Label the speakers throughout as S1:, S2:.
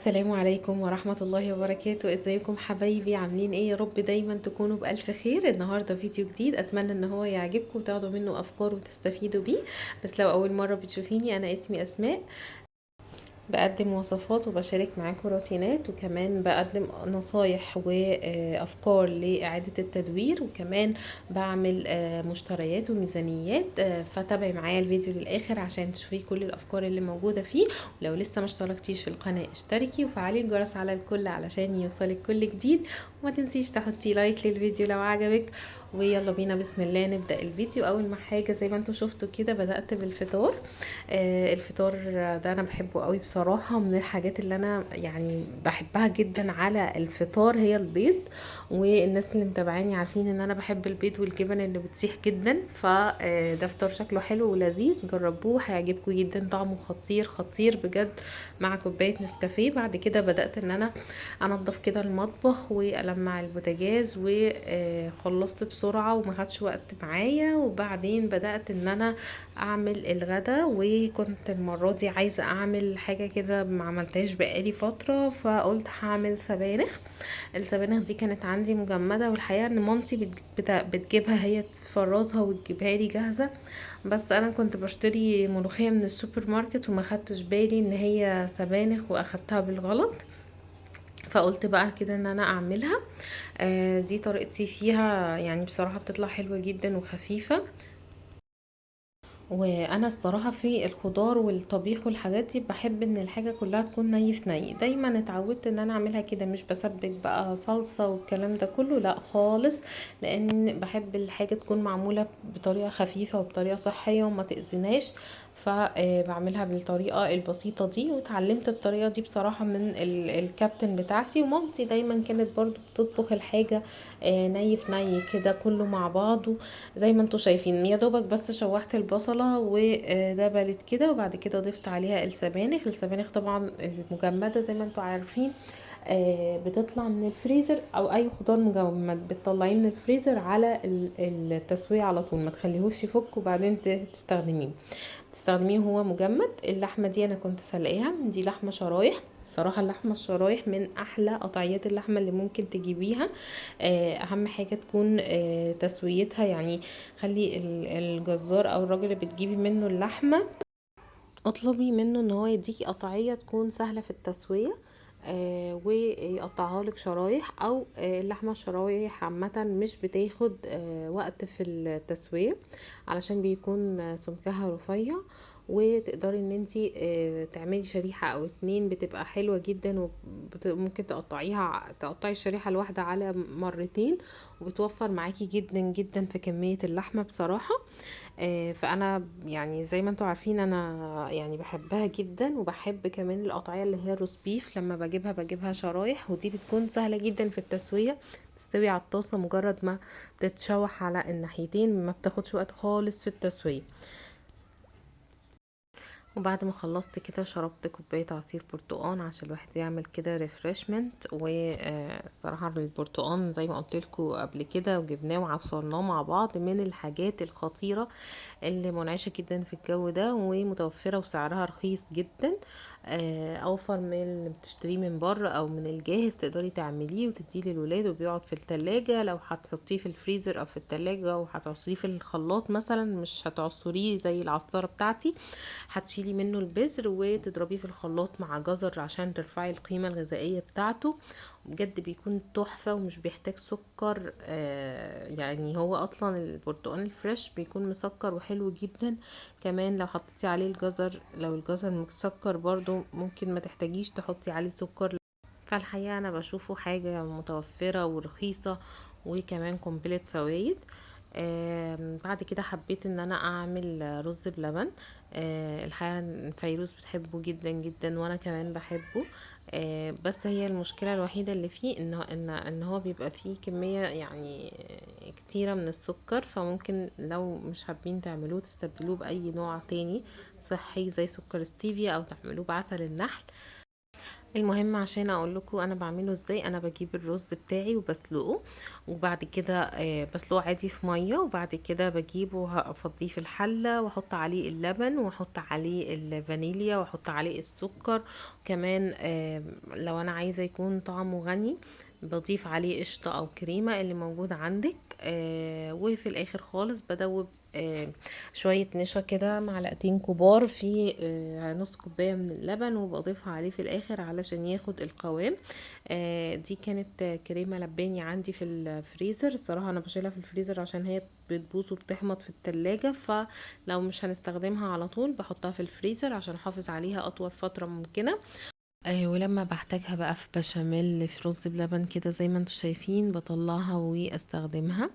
S1: السلام عليكم ورحمة الله وبركاته. ازيكم حبايبي؟ عاملين ايه؟ يا رب دايما تكونوا بألف خير. النهاردة فيديو جديد، اتمنى ان هو يعجبكم وتاخدوا منه افكار وتستفيدوا بيه. بس لو اول مرة بتشوفيني، انا اسمي اسماء، بقدم وصفات وبشارك معاكم روتينات، وكمان بقدم نصايح وافكار لاعادة التدوير، وكمان بعمل مشتريات وميزانيات. فتابعي معايا الفيديو للاخر عشان تشوفي كل الافكار اللي موجودة فيه. ولو لسه ما اشتركتيش في القناة اشتركي وفعلي الجرس على الكل علشان يوصلك كل جديد، وما تنسيش تحطي like للفيديو لو عجبك. ويلا بينا بسم الله نبدأ الفيديو. اول ما حاجة زي ما انتم شفتوا كده بدأت بالفطار. الفطار ده انا بحبه قوي بصراحة، من الحاجات اللي انا بحبها جدا على الفطار هي البيض، والناس اللي متابعاني عارفين ان انا بحب البيض والجبن اللي بتسيح جدا. ده فطار شكله حلو ولذيذ، جربوه هيعجبكم جدا، طعمه خطير خطير بجد مع كوباية نسكافيه. بعد كده بدأت ان انا انضف كده المطبخ والمع البوتاجاز، وخلصت بسرعة وما خدش وقت معايا. وبعدين بدأت ان انا اعمل الغدا، وكنت المرة دي عايزة اعمل حاجة كده ما عملتهاش بقالي فترة، فقلت هعمل سبانخ. السبانخ دي كانت عندي مجمدة، والحقيقة ان مامتي بتجيبها هي تفرزها وتجيبها لي جاهزة، بس انا كنت بشتري ملوخية من السوبر ماركت وما خدتش بالي ان هي سبانخ واخدتها بالغلط، فقلت بقى كده ان انا اعملها. دي طريقتي فيها، بصراحة بتطلع حلوة جدا وخفيفة. وانا الصراحة في الخضار والطبيخ والحاجات دي بحب ان الحاجة كلها تكون ني في ني، دايما اتعودت ان انا اعملها كده، مش بسبك بقى صلصة والكلام ده كله، لا خالص، لان بحب الحاجة تكون معمولة بطريقة خفيفة وبطريقة صحية وما تأذيناش، فبعملها بالطريقة البسيطة دي. وتعلمت الطريقة دي بصراحة من الكابتن بتاعتي، ومامتي دايما كانت برضو بتطبخ الحاجة، ني في ني كده كله مع بعضه زي ما انتوا شايفين. يا دوبك بس شوحت البصلة ودبلت كده، وبعد كده ضفت عليها السبانخ. السبانخ طبعا المجمدة زي ما انتوا عارفين، بتطلع من الفريزر، او اي خضار مجمد بتطلعيه من الفريزر على التسوية على طول، ما تخليهوش يفك وبعدين تستخدميه. تستخدميه وهو مجمد. اللحمة دي انا كنت سلقاها، دي لحمة شرايح. الصراحة اللحمة الشرايح من احلى قطعيات اللحمة اللي ممكن تجيبيها. اهم حاجة تكون، تسويتها، خلي الجزار او الراجل اللي بتجيبي منه اللحمة اطلبي منه ان هو يديكي قطعية تكون سهلة في التسوية، ويقطعها لك شرايح. او، اللحمة الشرايح عامة مش بتاخد، وقت في التسوية علشان بيكون سمكها رفيع، وتقدري ان انتي، تعملي شريحة او اتنين، بتبقى حلوة جدا، وممكن تقطعي الشريحة الواحدة على مرتين، وبتوفر معاكي جدا جدا في كمية اللحمة بصراحة. فانا زي ما انتوا عارفين انا بحبها جدا، وبحب كمان القطعية اللي هي الروز بيف، لما بجيبها شرايح، ودي بتكون سهلة جدا في التسوية، بتستوي على الطاسة مجرد ما بتتشوح على الناحيتين، ما بتاخدش وقت خالص في التسوية. وبعد ما خلصت كده شربت كوباية عصير برتقان عشان الواحد يعمل كده ريفرشمنت. والصراحة البرتقان زي ما قلت لكم قبل كده وجبناه وعصرناه مع بعض، من الحاجات الخطيرة اللي منعشة جدا في الجو ده، ومتوفرة وسعرها رخيص جدا، اوفر من اللي بتشتريه من بره او من الجاهز. تقدري تعمليه وتديه للولاد وبيقعد في التلاجة، لو هتحطيه في الفريزر او في التلاجة وهتعصريه في الخلاط مثلا، مش هتعصريه زي العصارة بتاعتي، هتشيلي منه البذر وتضربيه في الخلاط مع جزر عشان ترفعي القيمة الغذائية بتاعته. بجد بيكون تحفة ومش بيحتاج سكر، هو اصلا البرتقال الفريش بيكون مسكر وحلو جدا. كمان لو حطيتي عليه الجزر، لو الجزر مسكر برضو ممكن ما تحتاجيش تحطي عليه سكر. فالحقيقة انا بشوفه حاجة متوفرة ورخيصة وكمان قنبلة فوايد. بعد كده حبيت ان انا اعمل رز بلبن. الحقيقة إن فيروز بتحبه جدا جدا وانا كمان بحبه، بس هي المشكلة الوحيدة اللي فيه ان هو بيبقى فيه كمية كتيرة من السكر، فممكن لو مش حابين تعملوه تستبدلوه بأي نوع تاني صحي زي سكر ستيفيا او تعملوه بعسل النحل. المهم عشان اقول لكم انا بعمله ازاي، انا بجيب الرز بتاعي وبسلقه، وبعد كده بسلقه عادي في ميه، وبعد كده بجيبه وافضيه في الحله واحط عليه اللبن واحط عليه الفانيليا واحط عليه السكر كمان. لو انا عايزه يكون طعمه غني بضيف عليه قشطه او كريمه اللي موجود عندك. وفي الاخر خالص بدوب شوية نشا كده، معلقتين كبار في نص كوباية من اللبن، وبضيفها عليه في الآخر علشان ياخد القوام. دي كانت كريمة لباني عندي في الفريزر. الصراحة أنا بشيلها في الفريزر عشان هي بتبوظ وبتحمض في التلاجة، فلو مش هنستخدمها على طول بحطها في الفريزر عشان احافظ عليها أطول فترة ممكنة. ولما بحتاجها بقى في بشاميل، في رز بلبن كده زي ما انتم شايفين، بطلعها واستخدمها.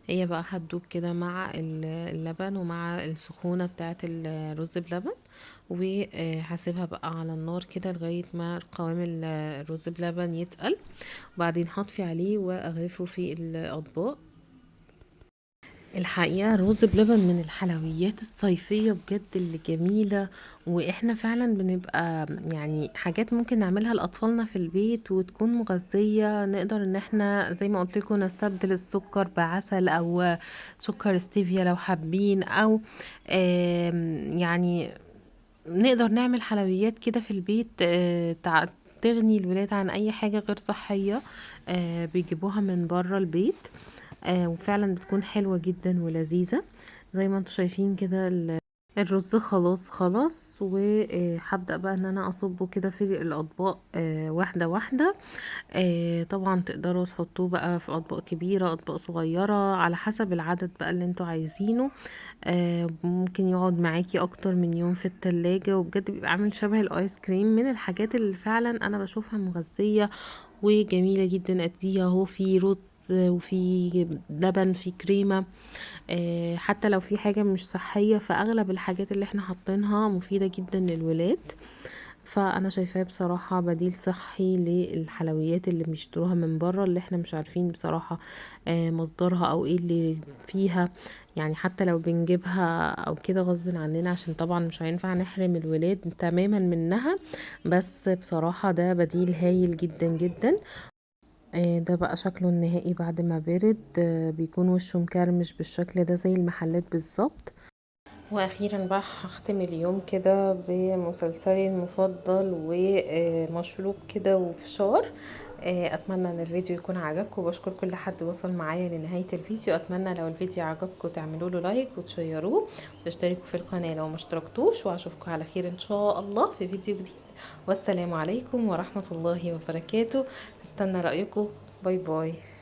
S1: هي بقى هتدوب كده مع اللبن ومع السخونة بتاعت الرز بلبن، وهسيبها بقى على النار كده لغاية ما قوام الرز بلبن يتقل، وبعدين هطفي عليه واغرفه في الاطباق. الحقيقة الرز بلبن من الحلويات الصيفية بجد اللي جميلة، واحنا فعلا بنبقى حاجات ممكن نعملها لأطفالنا في البيت وتكون مغذية. نقدر ان احنا زي ما قلت لكم نستبدل السكر بعسل او سكر ستيفيا لو حابين، او نقدر نعمل حلويات كده في البيت، تغني الولاد عن اي حاجة غير صحية، بيجيبوها من برا البيت، وفعلا بتكون حلوة جدا ولذيذة. زي ما انتم شايفين كده الرز خلاص خلاص، وهبدأ بقى ان انا اصبه كده في الاطباق، واحدة واحدة. طبعا تقدروا تحطوه بقى في اطباق كبيرة، اطباق صغيرة، على حسب العدد بقى اللي انتوا عايزينه. ممكن يقعد معاكي اكتر من يوم في التلاجة، وبجد بيبقى عامل شبه الايس كريم. من الحاجات اللي فعلا انا بشوفها مغذية وجميلة جدا. اديها اهو في رز وفي لبن، في كريمة، حتى لو في حاجة مش صحية فأغلب الحاجات اللي احنا حاطينها مفيدة جدا للولاد. فأنا شايفاه بصراحة بديل صحي للحلويات اللي بيشتروها من برا، اللي احنا مش عارفين بصراحة، مصدرها أو ايه اللي فيها، حتى لو بنجيبها أو كده غصب عننا، عشان طبعا مش هينفع نحرم الولاد تماما منها، بس بصراحة ده بديل هايل جدا جدا. ده بقى شكله النهائي بعد ما برد، بيكون وشه مكرمش بالشكل ده زي المحلات بالظبط. واخيرا بقى هختم اليوم كده بمسلسلي المفضل ومشروب كده وفشار. اتمنى ان الفيديو يكون عجبكم، وبشكر كل حد وصل معايا لنهاية الفيديو. اتمنى لو الفيديو عجبكم تعملوا له لايك وتشيروه وتشتركوا في القناة لو ما اشتركتوش، واشوفكم على خير ان شاء الله في فيديو جديد. والسلام عليكم ورحمة الله وبركاته. استنى رأيكم. bye bye.